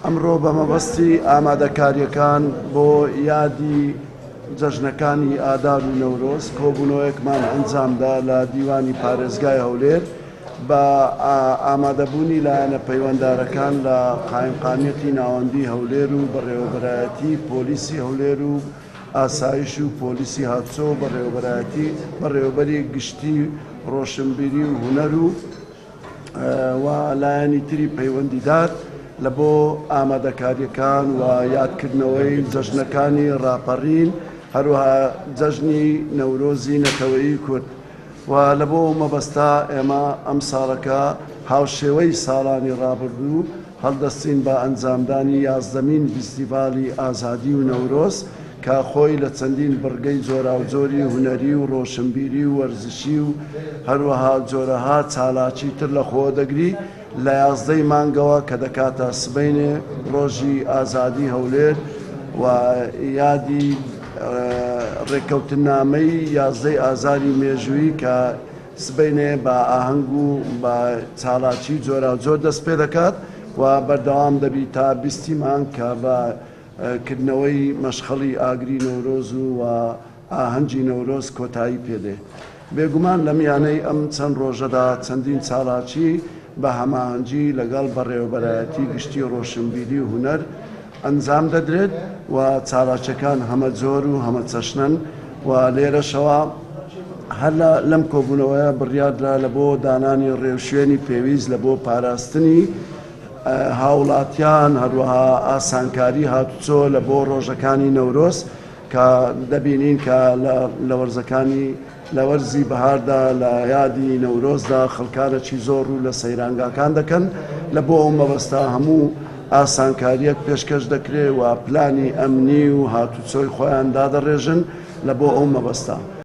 ئەمڕۆ بە مەبەستی ئامادەکارییەکان بۆ یادی جەژنەکانی ئادار و نەورۆز کۆبوونەوەیەکمان ئەنجامدا لە دیوانی پارێزگای هەولێر بە ئامادەبوونی لایەنە پەیوەندارەکان لە قایمقامیەتی ناوەندی هەولێر و بەڕێوەبەرایەتی پۆلیسی هەولێر و ئاسایش و پۆلیسی هاتوچۆ و بەڕێوەبەرایەتی بەڕێوەبەری گشتی ڕۆشنبیری و هونەر و و لایەنی تری پەیوەندیدار لە بۆ ئامادەکاریەکان و یادکردنەوەی جەژنەکانی ڕاپەڕین هەروەها جەژنی نەورۆزی نەتەوەیی کورد و لە بۆ ئەو مەبەستە ئێمە ئەم ساڵەکە هاوشێوەی ساڵانی ڕابردوو هەڵدەستین بە ئەنجامدانی یازدەمین ڤیستیڤاڵی ئازادی و نەورۆز کە خۆی لە چەندین بڕگەی جۆراوجۆری هونەری و ڕۆشنبیری و وەرزشی و هەروەها جۆرەها چالاکی تر لە خۆوە دەگری لە یازدەی مانگەوە کە دەکاتە سبەینێ ڕۆژی ئازادی هەولێر و یادی ڕێککەوتننامەی یازدەی ئازاری مێژوویی کە سبەینێ بە ئاهەنگ و بە چالاکی جۆراوجۆر دەست پێ دەکات و بەردەوام دەبی تا بیستی مانگ کە بە کردنەوەی مەشخەڵی ئاگری نەورۆز و و ئاهەنگی نەورۆز کۆتایی پێ دێ. بێگومان لە میانەی ئەم چەند ڕۆژەدا چەندین چالاکی بە هەماهەنگی لەگەڵ بەڕێوەبەرایەتی گشتی ڕۆشنبیری و هونەر ئەنجام دەدرێت و چالاکیەکان هەمەجۆر و هەمەچەشنەن و لێرەشەوە هەر لە لەم کۆبوونەوەیە بڕیاردرا لە بۆ دانانی ڕێوشوێنی پێویست لە بۆ پاراستنی هاوڵاتیان هەروەها ئاسانکاری هاتوچۆ لە بۆ ڕۆژەکانی نەورۆز کە دەبینین کە لە وەرزەکانی لە وەرزی بەهاردا لە یادی نەورۆزدا خەڵکانەکی زۆر ڕوو لە سەیرانگاکان دەکەن لە بۆ ئەو مەبەستە هەموو ئاسانکاریەک پێشکەش دەکرێ و پلانی ئەمنی و هاتوچۆی خۆیان دادەڕێژن لە بۆ ئەو مەبەستە.